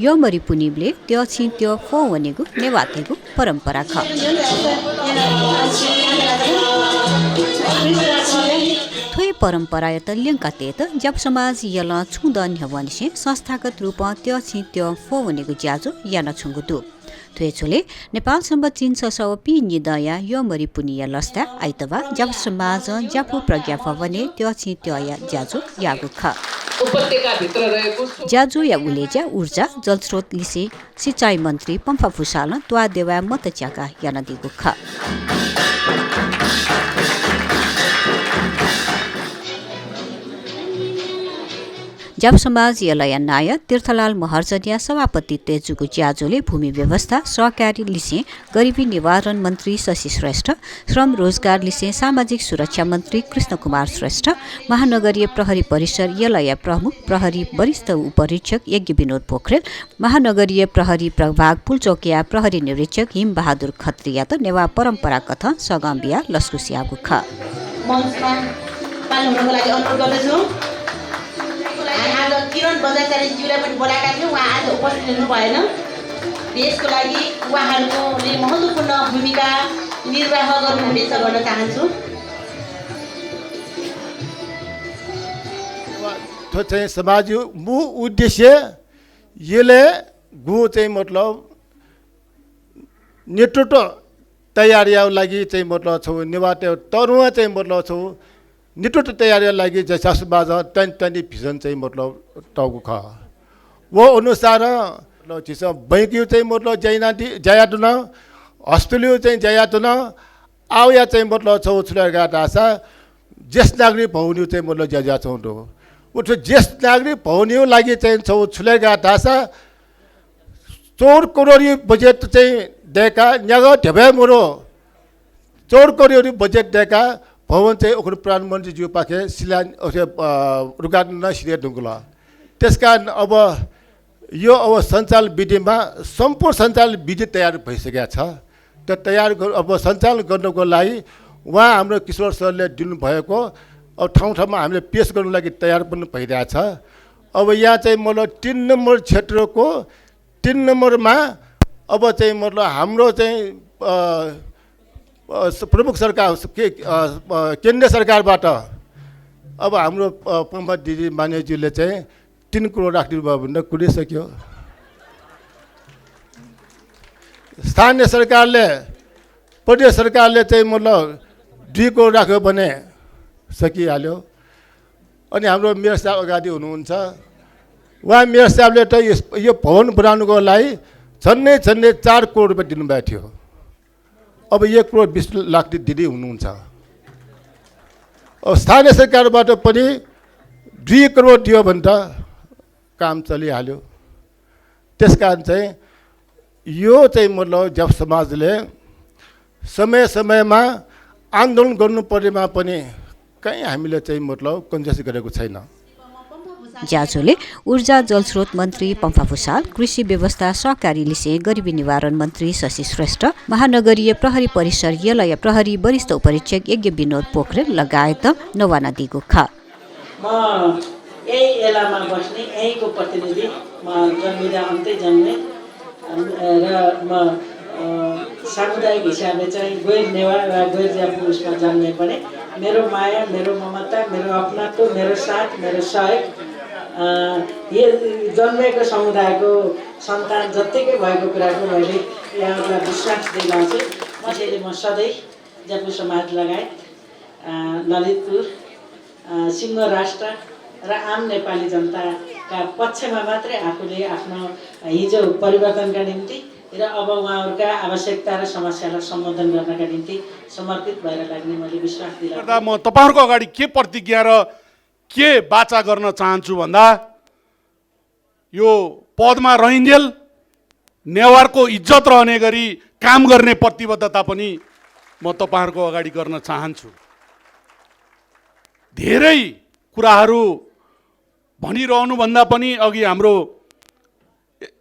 यो मरि पुनिबले त्यो छि त्यो फो वनेगु नेवातेगु परम्परा छ। थोय परम्परा यत लिंका तेत जब समाज यल छुदन हवनसे संस्थागत रूप त्यो छि त्यो फो वनेगु ज्याजो यान छुंगु दु थ्वेछोले नेपाल सम्ब चीन ससव पि निदया यो मरि पुनिया लस्ता आइतबा जब समाज जपु प्रज्ञा फवने त्यो छि त्यो या ज्याजो यागु ख उपत्यका भित्र रहेको ज्याजो या उलेजा ऊर्जा जलस्रोत लिसे सिंचाई मन्त्री पम्फा फुसाल त्वा देवा मतच्याका यान दिगु ख जब समाज यलया नाय तीर्थलाल महर्जनिया सभापति तेजुगु ज्याजोले भूमि व्यवस्था सहकारी लिसे गरिबी निवारण मन्त्री शशि श्रेष्ठ श्रम रोजगार लिसे सामाजिक सुरक्षा मन्त्री कृष्ण कुमार श्रेष्ठ महानगरीय प्रहरी परिसर यलया प्रमुख प्रहरी वरिष्ठ उपरीक्षक यज्ञ विनोद पोखरेल महानगरीय प्रहरी प्रभाग पुलचौकिया प्रहरी निरीक्षक हिम बहादुर खत्रिया त नेवा परम्परा कथा सगम्बिया लस्कुसियागु ख मञ्चमा पाल्नुको लागि अनुरोध गर्दछु। आज किरण बजाचार्यज्यूलाई पनि बोलाएका थियौँ, उहाँ आज उपस्थित हुनु भएन। देशको लागि उहाँहरूले महत्त्वपूर्ण भूमिका निर्वाह गर्नुहुनेछ भन्न चाहन्छु। तो चाहिँ समाज मु उद्देश्य यसले गु चाहिँ मतलब नेतृत्व तयारीको लागि चाहिँ मतलब छौ नेवाटे तरुवा चाहिँ मतलब छौ नेतृत्व तयारीको लागि जैसा समाज तनी भिजन चाहिँ मतलब टाउको ख वो अनुसार मतलब चिस बैंकियो चाहिँ मतलब जयातुन हस्पिटल चाहिँ जयातुन आउया चाहिँ मतलब छौ छुलेगा दासा ज्येष्ठ नागरिक भौन्यु चाहिँ मतलब ज्या छौ दो उठो ज्येष्ठ नागरिक भौन्यु लागि चाहिँ छौ छुलेगा दासा 4 करोड बजेट चाहिँ देका न्याग ढेबे मोरो 4 करोड बजेट देका भवन चाहिँ ओखर प्रधानमन्त्री ज्यू पाखे शिला उद्घाटन सिरे ढुङ्गला त्यसकारण अब यो अब सञ्चालन विधिमा सम्पूर्ण सञ्चालन विधि तयार भइसकेको छ। त्यो तयार अब सञ्चालन गर्नको लागि उहाँ हाम्रो किशोर सरले दिनुभएको अब ठाउँ ठाउँमा हामीले पेश गर्नु लागि तयार पनि भइरहेको छ। अब यहाँ चाहिँ मतलब 3 नम्बर क्षेत्रको 3 नम्बरमा अब चाहिँ मतलब हाम्रो चाहिँ प्रमुख सरकार केन्द्र सरकारबाट अब हाम्रो पम्फा दिदी मान्यज्यूले चाहिँ 3 करोड राखिदिनु भयो भने कुरिसक्यो। स्थानीय सरकारले प्रदेश सरकारले चाहिँ मतलब 2 करोड राख्यो भने सकिहाल्यो। अनि हाम्रो मेयर साहब अगाडि हुनुहुन्छ, उहाँ मेयर साहबले त यो भवन बनाउनुको लागि झन्डै 4 करोड रुपियाँ दिनुभएको थियो। अब 1 करोड 20 लाख दिँदै हुनुहुन्छ। अब स्थानीय सरकारबाट पनि 2 करोड दियो भने त काम चलिहाल्यो। त्यसकारण चाहिँ यो चाहिँ मतलब जब समाजले समय समयमा आन्दोलन गर्नु परेमा पनि कहीँ हामीले चाहिँ मतलब कन्जस गरेको छैन। ज्याजोले ऊर्जा जलस्रोत मन्त्री पम्फा फुसाल कृषि व्यवस्था सहकारी लिसे गरिबी निवारण मन्त्री शशि श्रेष्ठ महानगरीय प्रहरी परिसर यलय प्रहरी वरिष्ठ उपरीक्षक यज्ञ विनोद पोखरेल लगायत नवाना दिगो ख म यही एलामा बस्ने यहीँको प्रतिनिधि म जन्मिँदा अन्तै जन्मे र म सामुदायिक हिसाबले चाहिँ गैर नेवा र गैर जापु उसमा जन्मे पनि मेरो माया मेरो ममता मेरो अपनात्व मेरो साथ मेरो सहयोग यो जन्मेको समुदायको सन्तान जत्तिकै भएको कुराको मैले यहाँलाई विश्वास दिलाउँछु। त्यसैले म सधैँ जापु समाज लगायत ललितपुर सिंह राष्ट्र र आम नेपाली जनताका पक्षमा मात्रै आफूले आफ्नो हिजो परिवर्तनका निम्ति र अब उहाँहरूका आवश्यकता र समस्यालाई सम्बोधन गर्नका निम्ति समर्पित भएर लाग्ने मैले विश्वास दिलाउँछु। म तपाईहरुको अगाडि के प्रतिज्ञा र के बाचा गर्न चाहन्छु भन्दा यो पदमा रहिन्जेल नेवारको इज्जत रहने गरी काम गर्ने प्रतिबद्धता पनि म तपाईहरुको अगाडि गर्न चाहन्छु। धेरै कुराहरू भनिरहनु भन्दा पनि अघि हाम्रो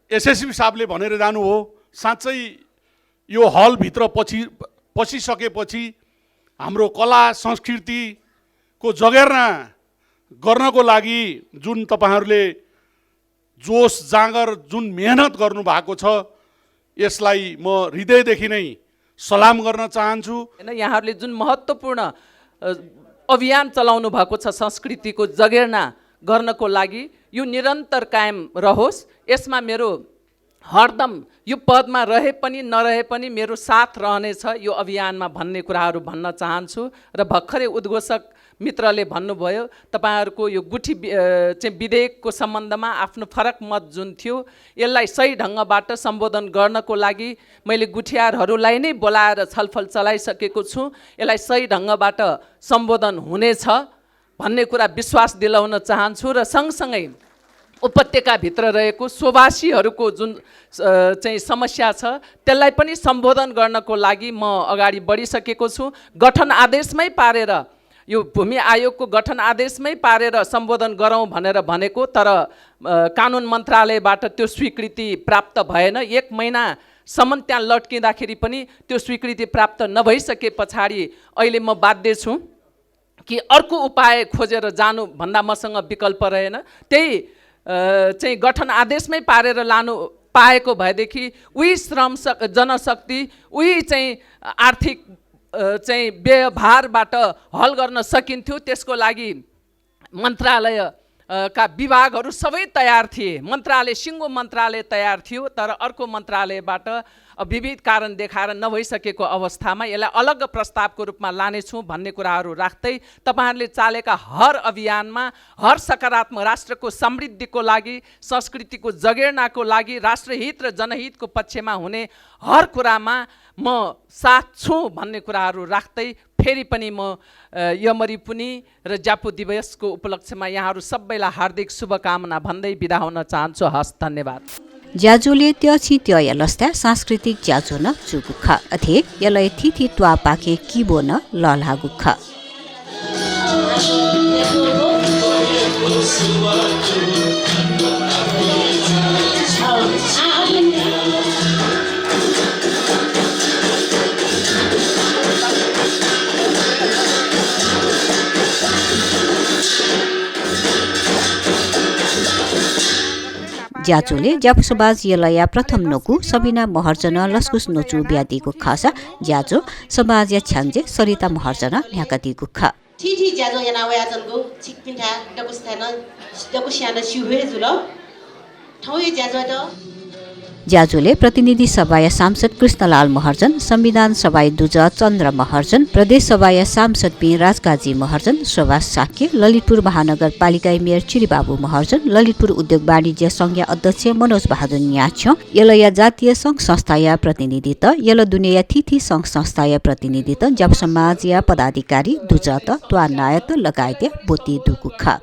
एसएसपी साहबले भनेर जानु हो, साँच्चै यो हल भित्र पसिसकेपछि हाम्रो कला संस्कृतिको जगेर्ना गर्नको लागि जुन तपाईहरुले जोस जाँगर जुन मेहनत गर्नुभएको छ यसलाई म हृदयदेखि नै सलाम गर्न चाहन्छु। होइन, यहाँहरूले जुन महत्त्वपूर्ण अभियान चलाउनु भएको छ संस्कृतिको जगेर्ना गर्नको लागि, यो निरन्तर कायम रहोस्। यसमा मेरो हरदम यो पदमा रहे पनि नरहे पनि मेरो साथ रहनेछ यो अभियानमा भन्ने कुराहरू भन्न चाहन्छु। र भर्खरै उद्घोषक मित्रले भन्नुभयो तपाईँहरूको यो गुठी चाहिँ विधेयकको सम्बन्धमा आफ्नो फरक मत जुन थियो यसलाई सही ढङ्गबाट सम्बोधन गर्नको लागि मैले गुठियारहरूलाई नै बोलाएर छलफल चलाइसकेको छु। यसलाई सही ढङ्गबाट सम्बोधन हुनेछ भन्ने कुरा विश्वास दिलाउन चाहन्छु। र सँगसँगै उपत्यकाभित्र रहेको स्वभाषीहरूको जुन चाहिँ समस्या छ त्यसलाई पनि सम्बोधन गर्नको लागि म अगाडि बढिसकेको छु। गठन आदेशमै पारेर यो भूमि आयोगको गठन आदेशमै पारेर सम्बोधन गरौँ भनेर भनेको, तर कानुन मन्त्रालयबाट त्यो स्वीकृति प्राप्त भएन। 1 महिनासम्म त्यहाँ लट्किँदाखेरि पनि त्यो स्वीकृति प्राप्त नभइसके पछाडि अहिले म बाध्य छु कि अर्को उपाय खोजेर जानुभन्दा मसँग विकल्प रहेन। त्यही चाहिँ गठन आदेशमै पारेर लानु पाएको भएदेखि उही श्रम जनशक्ति उही चाहिँ आर्थिक चाहिँ व्यवहारबाट हल गर्न सकिन्थ्यो। त्यसको लागि मन्त्रालय का विभागहरू सबै तयार थिए, मन्त्रालय सिङ्गो मन्त्रालय तयार थियो, तर अर्को मन्त्रालयबाट विविध कारण देखाएर नभइसकेको अवस्थामा यसलाई अलग प्रस्तावको रूपमा लानेछौँ भन्ने कुराहरू राख्दै तपाईँहरूले चालेका हर अभियानमा हर सकारात्मक राष्ट्रको समृद्धिको लागि, संस्कृतिको जगेर्नाको लागि, राष्ट्रहित र जनहितको पक्षमा हुने हर कुरामा म साथ छु भन्ने कुराहरू राख्दै फेरि पनि म यमरिपुनी र ज्यापु दिवसको उपलक्ष्यमा यहाँहरू सबैलाई हार्दिक शुभकामना भन्दै बिदा हुन चाहन्छु। हस्, धन्यवाद। ज्याजोले त्यछि त्यो यलस्ता सांस्कृतिक ज्याजो न चुगुख अथे यलै थिथि त्वा पाके किबो न ललागुख। ज्याचोले ज्यापु समाज यलया प्रथम नोकु सबिना महर्जन लस्कुस नोचु ब्यादीको खासा ज्याजो समाज या छ्याङ्जे सरिता महर्जन ढ्याकती गुख ठिठी ज्याजो yana वयाजनको छिकपिन्ठा डकुस्थान डकुस्यान सिउहे जुल ठाउँ ज्याजो त ज्याजोले प्रतिनिधि सभा सांसद कृष्णलाल महर्जन, संविधान सभा दुज चन्द्र महर्जन, प्रदेश सभा सांसद पी राजकाजी महर्जन, सुभाष साक्य, ललितपुर महानगरपालिका मेयर चिरीबाबु महर्जन, ललितपुर उद्योग वाणिज्य संघ अध्यक्ष मनोज बहादुर न्याछ्यो, यलया जातीय संघ संस्थाया प्रतिनिधित्व, यल दुनिया थिथि संघ संस्थाया प्रतिनिधित्व, जब समाज या पदाधिकारी दुजत त्वा नायत लगायत बोती दुगुखा।